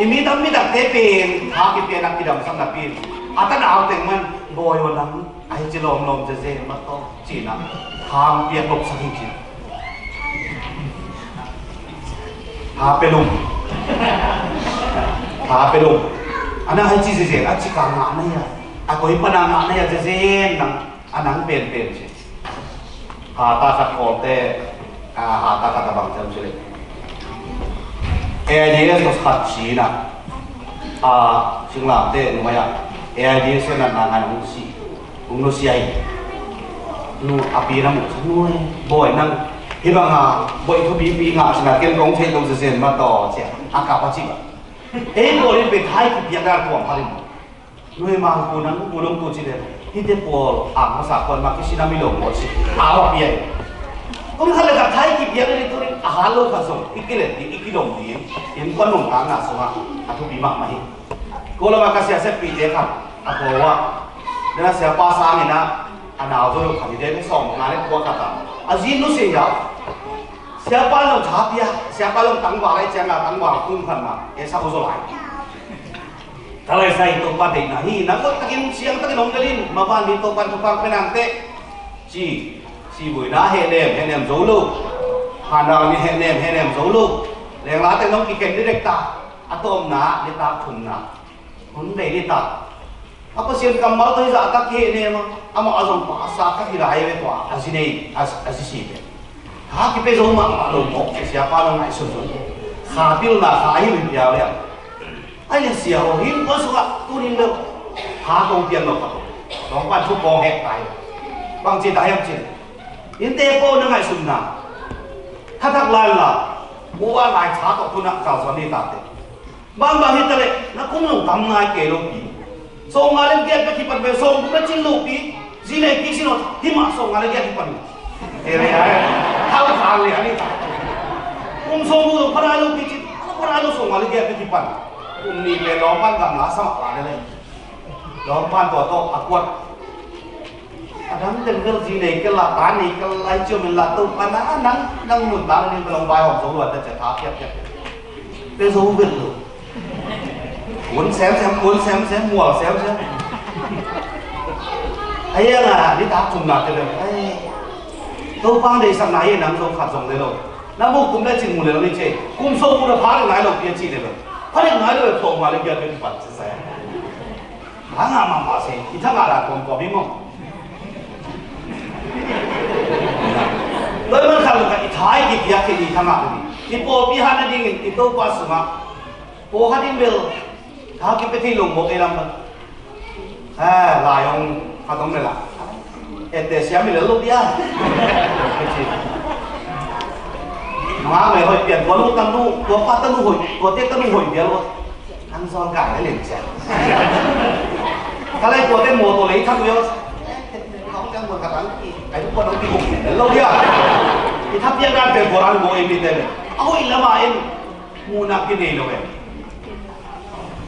I mi tam mi takte pen ha kipia nak kidam sam na pin. A tan au teng man, bawi wa nang ai ci lawmlawm zeze ma tawh cina. Hang piak lok sa hi cina. Ha pelum. Ha pelum. Ana ai ci zeze, a ci ka ngah na ya. A koi pana ngah na ya zeze nang. A nang penpen ci. Hata khat kawlte, a, hata khat a bang ciam ci le. A I D S khat ci na. A, singlamte nuai a. A I D S na na ngai hong si. Hong nusia hi. Nu a pi na mu ci nuai. Bawi nang. Hi bang a, bawi thupipi ngah ci na ken kong thei lo zen ma taw ci a. A kap a ci ba. Ei bawi in pe thai thupiak na tuam pha lim. Lui mangpu nang pu nong tu ci den. Hite pawl ang masa kuan ma kisi na mi lo maw ci. Aw a piai. Tun khat le khat thai kipiak ni tun a hal lo khat zong i kilet ding i kidong ding. In kuan nong kang na sung a a thupi mahmah hi. Ko lama ka sia seppi te khat a ko a. Dena sia pa sang ina a nau zo lo khat i den i sawm nga le kua khat a. A zin nu sia ya. Sia pa zong tha pia. Sia pa zong tangval lai ciang a tangval kum khat ma. E sa ko zo lai. Ka laisai Topa deihna hi, nang kawt takin siang takin hong lel in, maban mi Topa in thupha pia nang teh. Ci, ci buaina hehnem, hehnem zo lo. Hanau ni hehnem, hehnem zo lo. Lengla teng nong kikhen didek ta, a tawmna, nitak thumna. Hun nei nitak. A Pasian kammal tawh hi zahtak kihehnem a, amah a zong pa a sa ka hi lai ve tua, a zi nei, a, a zi si ve. Kha kipia zo mahmah lo mawk, siapa lo ngaihsun zo. Kha pilna, kha hi lo pia ve a. Ai le sia aw, hih kua sungah tunin bel ha kong pian lo kha. Lawngpan thu kong hek tai. Bang ci tai hiam cin. Innte paw na ngaihsutna. Thathak lai la. Mua lai tha tawh tunah kalsuan ni tate. Bangbang hi taleh na kum zong tam ngai kei lo pi. Sawmnga le giat bek hi pan ve, sawmguk le cin lo pi. Zi nei pi sin aw, hi mah sawmnga le giat hi pan. Thau khang le a ni ta. Kum sawmguk zong pha nai lo pi cin. Pha nai lo, sawmnga le giat bek hi pan. Kum nih pen lawmpan gam la sa mah la le le. Lawmpan tua tawh a kuat. A dang teng bel zi nei kei la, ta nei kei la, i ciam in la, Topa na, nang, nang nuntakna ding bel hong vaihawm zo luat ta cia, tha piak piak. Pe zo vet lo. Kun sem sem, kun sem sem, mual sem sem. Ai a nga, ni tak thum na te bel. Ai. Topa deihsakna hi nang zong khat zong le lo. Na mu kum le cin mu le lo ni ce. Kum so mu na pha le ngai lo pia ci le lo. Pha le ngai lo le thawng ma le pia pia pan se sa. Thangah mahmah se, i thangah dan kawmkawm hi maw? Loi man khat lukah i thai kipiak khin i thangah khin i pawlpi hat nadingin i Topa sungah pawlkhat in bel tha kipia thei lo mawk ei lam bang. Lai hong khat hong le lah. Ette siam i lel lo dia. Nungak le hoih pian, tua nu tanu, tua pa tanu hoih, tua te tanu hoih dia lo. An zong kai le len sia. Ka lai tua te motor le i thak yo. Kau tang mo ka tang ki. Ai tua nang ki hong lel lo dia. I thak pian dan te tua ran mo ei mi te le. A hoih lama en. Muna ki nei lo en.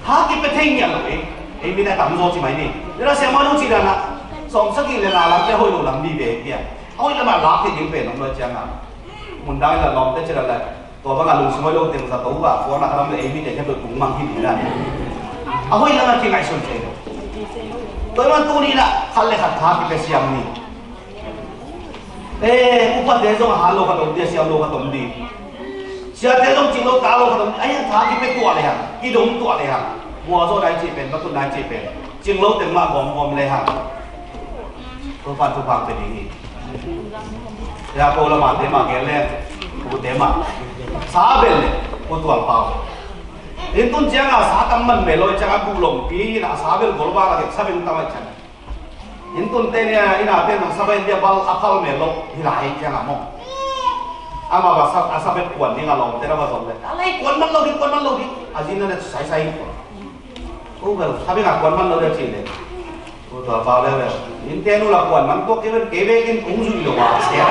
Ha ki pe thei ngial lo ei. Ei mi na tam zo ci mai ni. Lena siam ma nu ci dan a. Sawm sagih le nga lam te hoih lo lam mi ve kia. Hoih lam a lak thei ding pen om lo ciang a. Mun dang la lawmte ci la la. Tua bang a lungsim hoih lo teng zato a, tua na ka lam le ei mi te khempeuh kung mang hi ding la. A hoih lam a kingaihsun thei lo. Tua man tuni na khat le khat tha kipia siam ni. Eh, upate zong a han lo khat om ding, a siam lo khat om ding. Siate zong cing lo ta lo khat om ding. Ai, tha kipia tuah le hang, kidom tuah le hang. Mua zaw nai cih pen, batut nai cih pen. Cing lo teng mah gawmgawm le hang. Topa'n thupha pia ding hi. Ya ko lama te mah gen le, ko te mah. Sa bel le, ko tual pau. Inn tun ciang a sa tam man mel lo ciang a bu lom pi, na sa bel gol ba la ke, sa bel tam a ciang. Inn tun te nia, inn a te nang sa bel dia bal a phal mel lo, hi lai ciang a mo. Ama ba sa, a sa bel kuan ding a lom te na ba zom le. A lai kuan man lo ding, kuan man lo ding. A zin na ne sai sai kuan. Ko bel, sa bel a kuan man lo dia ci le. Ko tua pau le bel. Inn te nu la kuan man ko ke bel ke bel kin kung zui lo wa sia.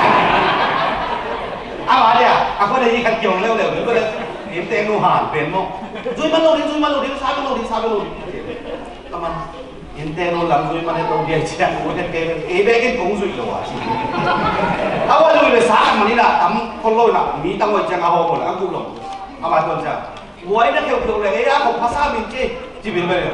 A ba dia, a ko de i kan kiong leu leu, ko le. Inn te nu han pen mo. Zui man lo ding, zui man lo ding, sa bel lo ding, sa bel lo ding. Ka man. Inn te nu lam zui man e to dia ciang, ko de ke bel, ke bel kin kung zui lo wa sia. A wa zui le sa man ina, tam ko lo na, mi tang wa ciang a ho ko la, a ku lo. A ba ton ciang. Buai na kheukheu le, ei a khop phasa min ci, ci bil bel.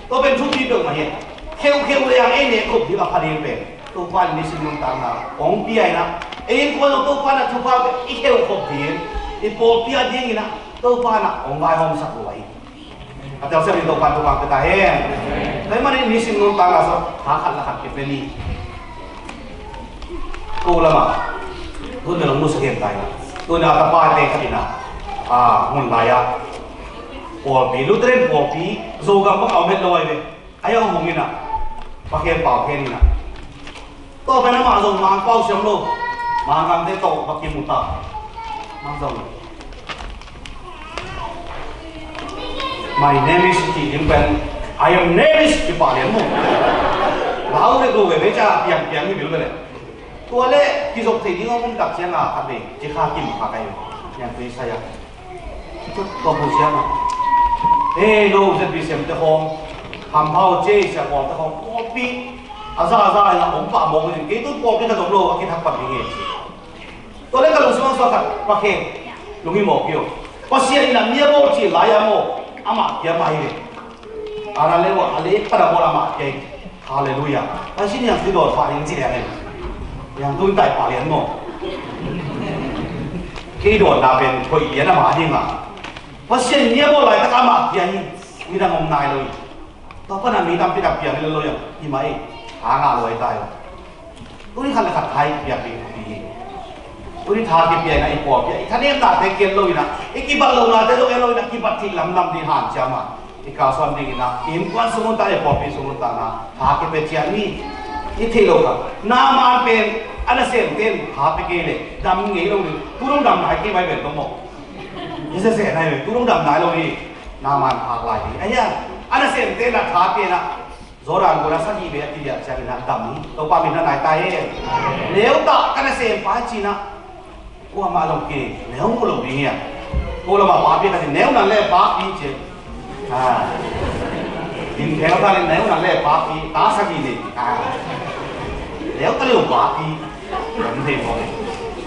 Tua pen thupi peuhmah hi. Kheukheu le ang ei ne khop ding a pha ding pen. Topa in nisim nuntakna hong pia in a. Ei in kuan zong Topa in a thupha i kheu khop ding, i pawlpi a ding in a, Topa in a hong vaihawmsak lua hi. A telsiam in Topa in thupha pia ta hen. Tua ahih manin nisim nuntakna sawt, tha khat le khat kipia ni. Ko lama. Tun na long nusia gen tai. Tun na tapa te khat ina. A, mun lai a. Pawlpi, Lutheran pawlpi, Zogam bang a om het lo ai ve. Ai a hong ina. Pakhen pau khen ina. Tua pen amah zong Mangpau siam lo. Mangkam te tawh bang kimu ta. Mang zong. My name is ti ding pen, I am name is ti pah lian mu. Lau le go ve ve ca piang piang ni bil ve le. Tua le kizop thei ding a um tak ciang a khat ve ci kha kim kha kai ve. Yang tui saya. Tua bu siang a. Eh, no Z B C M te khong. Ham phau ce sia kong te khong. Kopi. A za a za a om pa mong ni. Kei tu kopi ka zop lo a kithak pan ding e. Tua le ka lungsim ah suak khat, Pakhen, lunghimawh kei o. Pasian in a mi a bawl cil lai a maw, amah pia mah hi ve. A na le uh a, a le pan a bawl amah pia hi. Halleluiah. Pasian in a mi dawn pah ding ci lian hi. Yang tu in tai pah lian maw. Kei dawnna pen hoih lian amah ding a. Pasian in mi a bawl laitak amah pia hi. Midang om nai lo hi. Tua pan a mi tampi tak piang hi lo lo hi a, hi mah ei, a ngah lo hi ta hi. Tuni khat le khat tha i piak ding thupi hi. Tuni tha kipia in a i pawlpi a, i thanemnate kiat lo in a, i kibat lonate zong en lo in a, kibat theih lamlam ding hanciam a, i kalsuan ding in a, i innkuan sung un ta, i pawlpi sung un ta na, tha kipia ciat ni, i theih lo kha. Naaman pen a nasemte in tha pia kei leh dam ngei lo ding, tu dong dam nai kei bai pen tawh maw. I sese nai ve, tu dong dam nai lo hi. Naaman phak lai ding. Ahi a, a nasemte na tha pia na, Jordan gun a sagih ve a kidiah ciangin a dam hi. Topa min a nai ta hen. Neu ta ka nasem pa ci na. Kuamah zong ki neu mu lo ding hi a. Ko lama papi ka ci neu nan le papi ci. Ah. Din theu ta le neu nan le papi. Ta sagih ni. Ah. Neu ta le papi. Kan thei mo.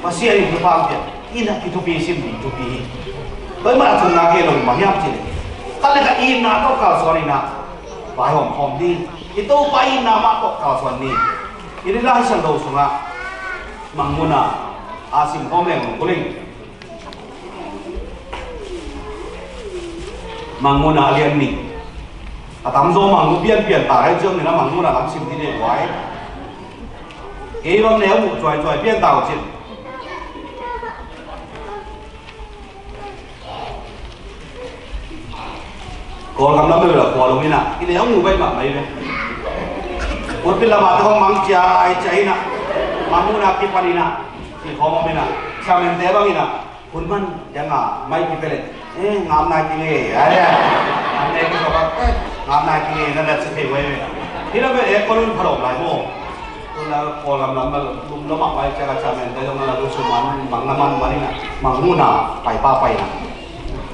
Pasian in thupha pia. Ina kithupi sim ding thupi hi. Tua ahih manin a thumna gen lo mah hiam cih leh, khat le khat itna tawh kalsuan in a, vaihawm khawm ding. I Topa itna mah tawh kalsuan ni. I Lai Siangtho sungah Mangmuhna a sim khawm leng ung kul ing. Mangmuhna a lian nih. A tamzaw Mangmuh pianpian ta hi ciang ni na Mangmuhna lam sim ding hi. Kei bang neu muh cuaicuai pian ta uh cin. Kawlgam lam bel a khua lo hi na, i neu mu bai mahmah hi ve. Pulpit lamah tawh mang ciai ciai inah, Mangmuhna kipan inah, kikhawm om inah, chairman-te bang inah, hun man ciangah mai kipia leh, eh, ngam nai kei, ai, ai, ngam nai kei, eh, ngam nai kei, na na ci thei wei wei. Hi na ve, eh, kol un phalawm lai maw. Kol la, kol lam lam, lum lam ah mai ciangah chairman-te zong na na lungsim man, mang na man man inah, Mangmuhna pai pa pai inah.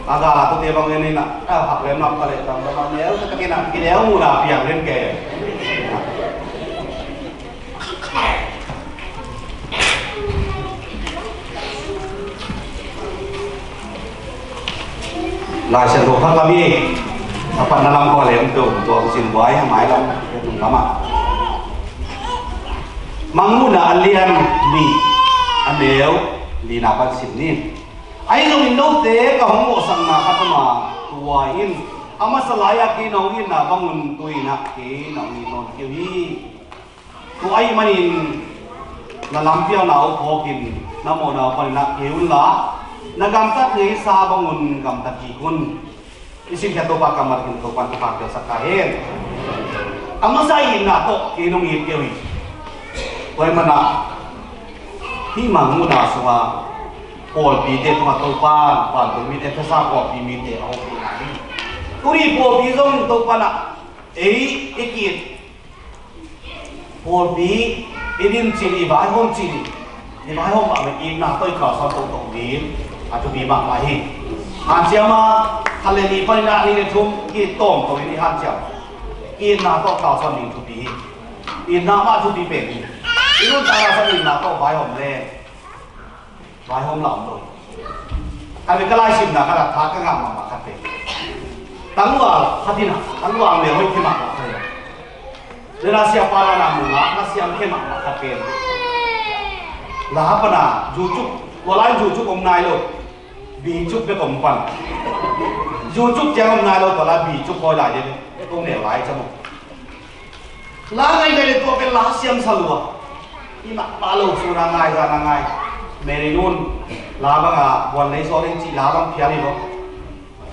A gala tute bang en inah, a hak lem lam ka leh tam lam a neu ka takin ah, ki neu muhna piang den ke. Lai Siangtho Thak lam hi, a patna lam khua lem to, tua ka sin buai, a mai lam, nung lam ah. Mangmuhna a lian nih, a neu nihna pan sim ni. Ahi zongin note ka hong mawhsakna khat om a, tua in a masa lai-ah kei na hong itna bangun tu-in ah kei na hong it nawn kei uh hi. Tua ahih manin na lampialna uh phawkin na mawhna uh panin ah kei unla, na gamtat ngeisa bangun gamtat kik un. I simkhiat Topa kammal in Topa'n thupha piaksak ta hen. A masa itna tawh kei nong it kei uh hi. Tua ahih manin ah hih Mangmuhna sungah pawlpite tungah Topa'n vantung mite, Efesa pawlpi mite a hopihna hi. Tuni pawlpi zong Topa'n ah ei i ki-it pawlpi i din cih, i vaihawm cih, i vaihawm mah bek itna tawh i kalsuan toto ding a thupi mahmah hi. Hanciam a khat le nih panin ah nih le thum ki-it tawmto in i hanciam. Itna tawh kalsuan ding thupi hi. Itna mah thupi pen hi. I nuntakna sung itna tawh vaihawm le vaihawm la om lo. Ka vek ka laisimna khat ah tha ka ngah mahmah khat pen, tangval khat in ah, tangval mel hoih khe mahmah khat in ah, lena siapa dana mu ngah na siam khe mahmah khat pen, la pana zucuk, tua lai zucuk om nai lo, bicuk bek om pan. Zucuk ciang om nai lo, tua lai bicuk hawi lai ding, kong neu lai cam uh. La ngai ngai le tua pen la siam sa lua. I mah pah lo, sun a ngai, zan a ngai. Mary nun la bang a buan lei sawl in cih la bang phial hi lo.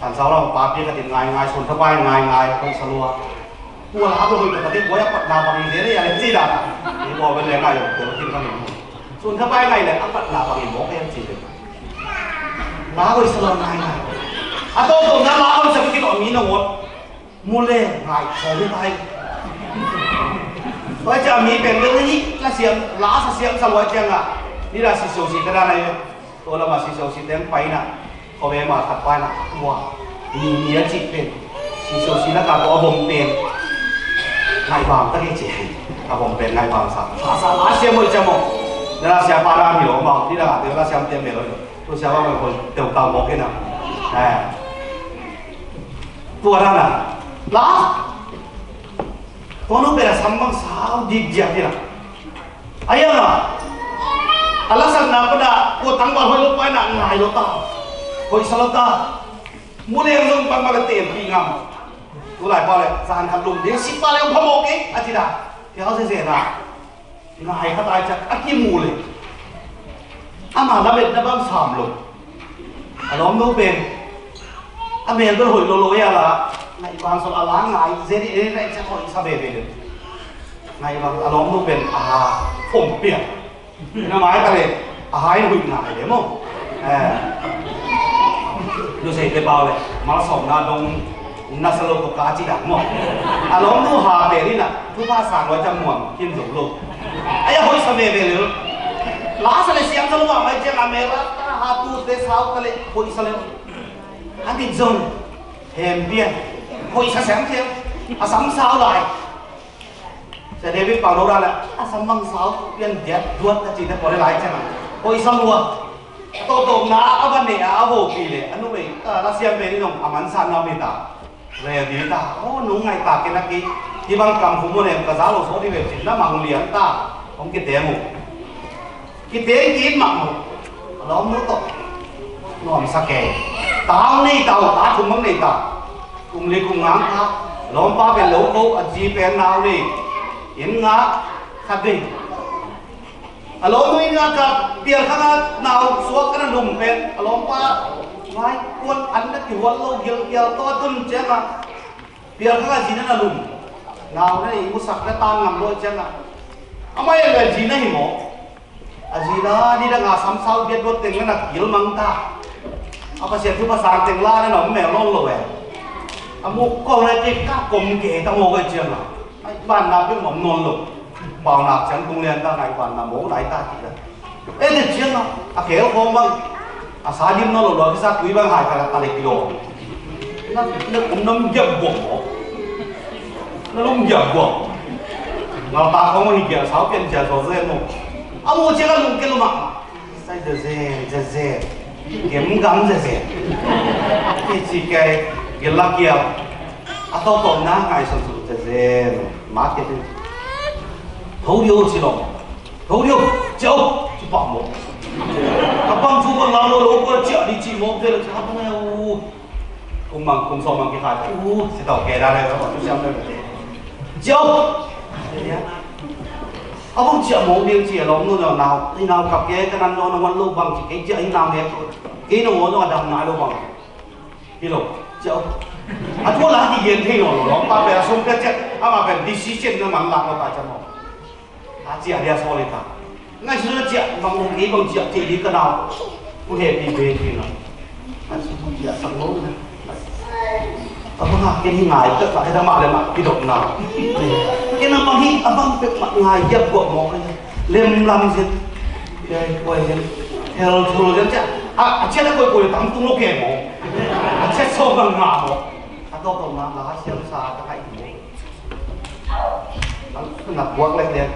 Kan sau lam papi ka tin ngai ngai, sun thapai ngai ngai, hoih sa lua. Tua la bang hoih ka tin buai a patna bang i zel a le cih dan a. I buai pen le ngai lo, tua tin ka min. Sun thapai ngai le a patna bang i mawk a cih le. La hoih sa lua ngai ngai. A toto na la hoih sa kin mi na ngot. Mu le ngai khawm hi ta hi. Tua ciang mi pen bel hi la siam, la sa siam sa lua ciangah, ni la si so si ka dan ahi ve. Tua lamah si so si teng paina, khawve ma khat paina, ua, mi mi a cih pen, si so si laka tua a vom pen. Ngai bang ta kei ci. A vom pen ngai bang sa. Sa sa la siam hoih ciang maw. Ni la siam pa dan hi lo maw, ni la te la siam te me lo. Tua siam bang hoih teu tau mawk hi na. Eh. Tua dan a la. Tua nu pen a sam bang sau dikdiak hi na. A yang a, a lasakna pan a, tua tangval hoih lo pa in a ngai lo ta. Hoih sa lo ta. Mu leng zong bang bang a telpih ngam. Tulai pa le, zan khat lum ding, si pa le hong phamawh kei, a ci da. Kei hau sese na. Ngai khat ai ciang a kimu le, ama lametna bang sam lo. A lawmnu pen a mel bel hoih lo lo ia la, ngai bang sam a la ngai zeri e ngai ciang hoih sa veve le. Ngai bang a lawmnu pen a ha fom piak. Na mai ka le a hai hoih ngai le maw. Eh. Nu sei te pau le malsawmna dong na sa lo tawh ka ci dan maw. A lawmnu ha pen in a thupha sang lua ciang muang khin zo lo. Ai a hoih sa veve le. La sa le siam sa lo mah mai ciang a mel a ta ha tu te sau ta le hoih sa le. A dik zong hem pian hoih sa siam siam. A sam sau lai. Sia David Pau lo dan a, a sam bang sau pian diat duat na cihte pawh le lai ciang a hoih sa lua. Tawhtawpna a va neh a, a vopih le a numei, a, la siam pen in zong a mansanna om hi ta. Rel ding hi ta. Aw, nong ngaihtak kei na kei, hih bang kam khum uh nem ka za lo sawh ding ve cin na mang lian ta. Hong kiteng uh. Kiteng ki-it mahmah uh. A lawmnu tawh nuamsa kei. Ta hong nei ta uh, ta thum hong nei ta. Kum li kum nga hong kha. Lawmpa pen lo ko, a zi pen nau nei. Inn ngah khat ding. A lawmnu inn ngah khat, pial khang a nau suak a na lum pen a lawmpa vai kuan an na kihual lo gilkial tawh a tun ciangah pial khang a zi na na lum. Nau na i musak na tang ngam lo ciang a, amah i le zi na hi maw? A zi na ni dang a samsau biat duat teng na kil mang ta. A Pasian thu pasang teng la na na om mel nawn lo e. A muk ko na te ka kom ke ta maw ka ciang a, ai ban na pe mom nawn lo. Bau nak ciang tung lian ta ngai ban na maw nai ta ti la. E te ciang a, a khel khawng bang, a sa dim nawn lo lua kisa tui bang hai ka ta le kilo. Na na kum nam giap guam maw? Na lum giap guam. Ngal ta khawng hi giap sau pian cia so zen maw? A mu ciang a lung ke lum a. Sai zezen zezen. Gem gam zezen. Ki ci kai gel la kiap. A to to na ngai son son zezen. Marketing. Tho dio ci lo. Tho dio. Ciao. Ci pak mo. Ka pang cu ka lau lo lo ko cia di ci mo. Zel cia pa na u. Kum mang kum sawm mang ki khai. U ci tau ke da le ka tu siam le. Ciao. A bang cia mo ding ci a lawm nu nau nau. Ni nau kap ke ka nan lo na man lo bang ci ke cia i nau ne. Ke no mo no a dam nai lo bang. Hi lo. Ciao. A tu la ki gen thei no lo. Lawm pa pe a sum ke cia. A ma pe decision na man la ko ta cia mo. A cia dia so le ta. Ngai su cia bang ong kei bang cia cia di ka nau. Ku he pi be pi na. A su cia sang lo na. A bang a ken hi ngai ka ka da ma le ma ki dok na. Ken a bang hi a bang pe ma ngai yap ko mo ka. Lem lam zin. Yai koi zin. Hel thul zin cia. A cia da koi koi tam tung lo ke mo. A cia so bang ma mo. A to to na la siam sa ka kai mo. Na buak lek lian.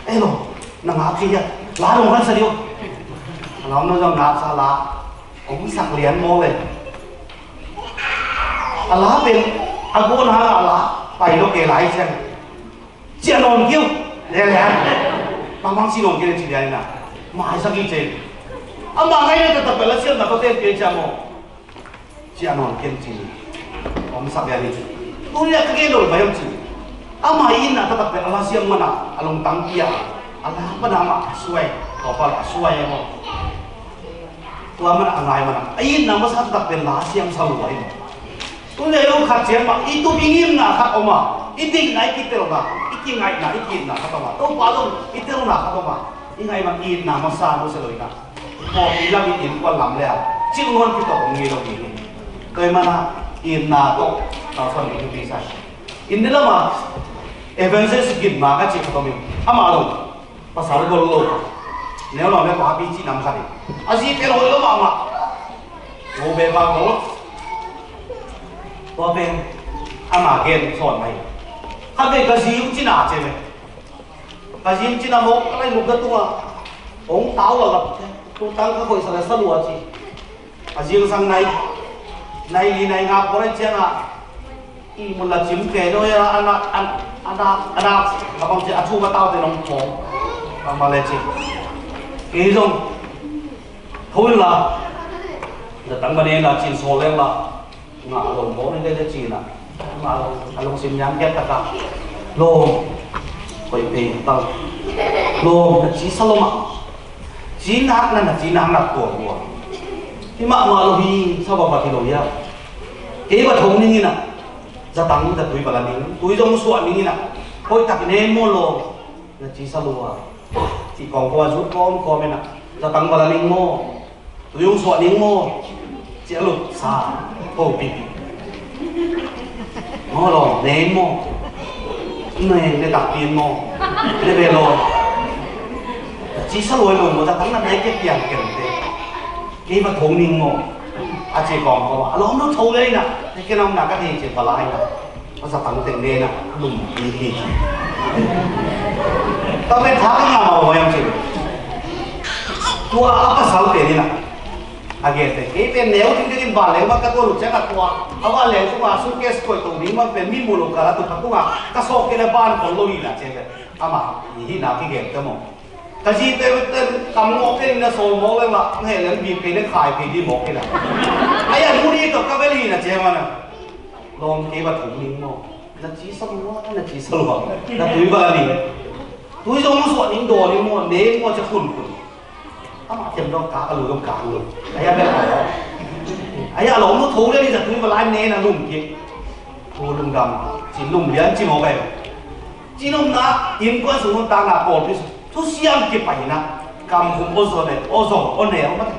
Ei lo, na ngak ci hiat. La dong kan sa dio. A lam no zong ngak sa la. Ong sak lian mo le. A la pen a gu na a la pai lo ke lai ciang. Cia non kiu. Le le. Pang pang ci non kiu ci lian na. Mai sa ki ce. A ma ngai na ta ta pe la cia na ko ten ke cia mo. Cia nawn ken cin. Om sak lian hi. Tuni a ka gen lo bai om cin. Ama i itna taktak pen a la siam mana a lungtang pia. A la pana ama a suai. Tua pa a suai emaw. Tua mana a ngai mana a itna masa taktak pen la siam sa lua emaw. Tuni a i lo khat cian ma i tup i ngimna khat om a. I dikna i kitelna i kingaihna i kiitna khat om a. Topa zong i telna khat om a. I ngaih man i itna masa lo se lo i na. Pawlpi lam in innkuan lam le a cil ngawn kitawk om ngei lo ding hi. Tua ahih manin itna tawh kalsuan ding thupi sa hi. India lam ah evangelist gitna ka cih khat om in amah lo pasal gol lo neu lo le papi cih nam khat hi. A zi pen hoih lo mahmah. Go be pa gol. Tua pen ama gen sawn mai. Khat ve ka zi uh cina ce ve. Ka zing cina mawk ka laih luk na tungah hong tau a lap tu tang ka koih sa le sa lua ci. A zingsang nai nai li nai nga pawl ai ciangah i mun la cim ke no ya ana ana ana ana ka bang ci a thu ka tau te nong pawng. Bang ma le ci. Kei zong tho in la na tang ba ne la cin sawl leng la. Ngah lo maw ni le le cina. Ngah lo a lungsim niam kiat taka. Lawm. Koih pei tal. Lawm na ci sa lo mah. Ci nak na na ci nak nak tuang lua. Hi mah mah lo hi sa ba ba ti lo ya. Kei ba thong ning ina. Za tang za tui ba la ning. Tui zong suah ning ina. Koih tak ne maw lawm. Na ci sa lua. Ci kawm kawm a zut kawm kawm ina. Za tang ba la ning maw. Tui hong suah ning maw? Ci a lut sa ko pipi. Maw law, ne maw? Ne, ne takpi maw? Ne ve law. Ci sa luai lo maw, za tang na ne ke piang kem te. Kei va thong ning maw? A ci kawm kawm a lawm lo tho le na. Ne ke nam na ka thei ci va lai na. A za tang teng ne na lum hi hi. Ta pen tha ka ngah mah ua hiam cih. Tua a pasal pen in a. A gen pen kei pen neu ding ding in vanleng bang ka tuan uh ciang a tua. A vanleng sungah suitcase koih to ding bang pen mi mu lo kal a tu khat tungah ka sawk kei le van khol lo hi na ciang pen. Amah hi hi na kigen te maw. Ka zi pen pen kam ngawh pen in a sawl mawk leng lah. Nge leng bik kei le khai kei ding mawk kei lah. Ai a mu ding tawh ka vel hi na ciang a na. Lawm kei va thum ning maw. Na ci sa lua, na ci sa lua. Na tui va la ning. Tui zong suah ning daw ning maw, ne maw cia khun khun. Amah thiam dong kak a lu dong kak lu. Aya bel a. Aya lawm lu tho le ni za tui va lai ne na lum kik. Thu lungdam. Ci lum lian ci maw kai. Cinopna, innkuan sung nuntakna, pawlpi sung, thusiam kipaina, kamkhum aw zaw le, aw zaw, aw neu mate.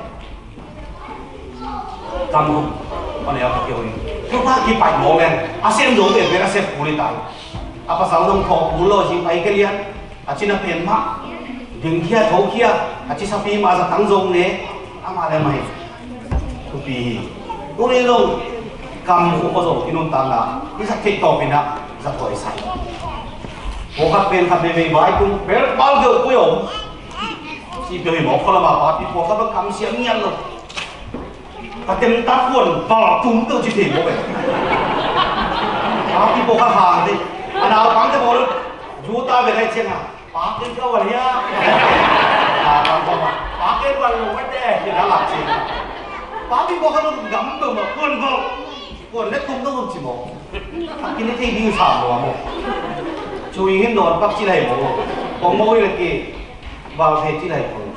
Kamkhum aw neu ka keu hi. Thupha kipai mawk leng a sem zo pen pen a sep kul hi ta hi. A pasal zong thawh kul lo, zing pai khe lian. A cina pen mah dingkhia thokhia, a cisapi mah zatang zong ne. Amah le mah hi. Thupi hi. Tuni zong kamkhum aw zaw i nuntakna i zat theih tawpin ah zathuai sa hi. Pawlkhat pen khat veivei vai tung bel bal deuh pui om. Sih peuh hi mawk, khualama papi pawlkhat bang kamsiam ngiat lo. Ka tem tak kuan bal tum teuh ci thei mawk e. Papi pawlkhat hang dei. A naupangte bawl lo. Juta ve lai ciang a, "Pa ken ka wan hia?" A, bang kong a, "Pa ken wan lo mate," ci na lak ci. Papi pawlkhat lo gam deuh mah kuan bal. Kuan le tum dong ci maw. A kin thei ding sam lo maw. Cui hin dawn pak ci lai maw. Kong maw hi le ki val thei ci lai maw.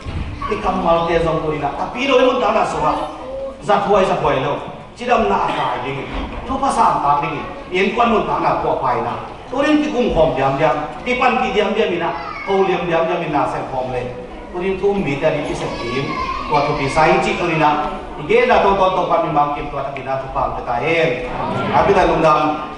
I kammalte zong ko ina. A pi lo i mun ta na so ha. Zathuai zathuai lo. Cidamna a kai ding. Thupha sang tak ding. Innkuan mun ta na kua pai na. Tunin kikum khawm diamdiam. Kipan ki diamdiam ina. Ko liam diamdiam ina sem khawm le. Tunin thu um mite a ding kisep kim. Tua thupi sa ing cih tunin a i genna tawntawntawng pan mi mang kim tua takin a thupha ang pia ta hen. A pia ta lungdam.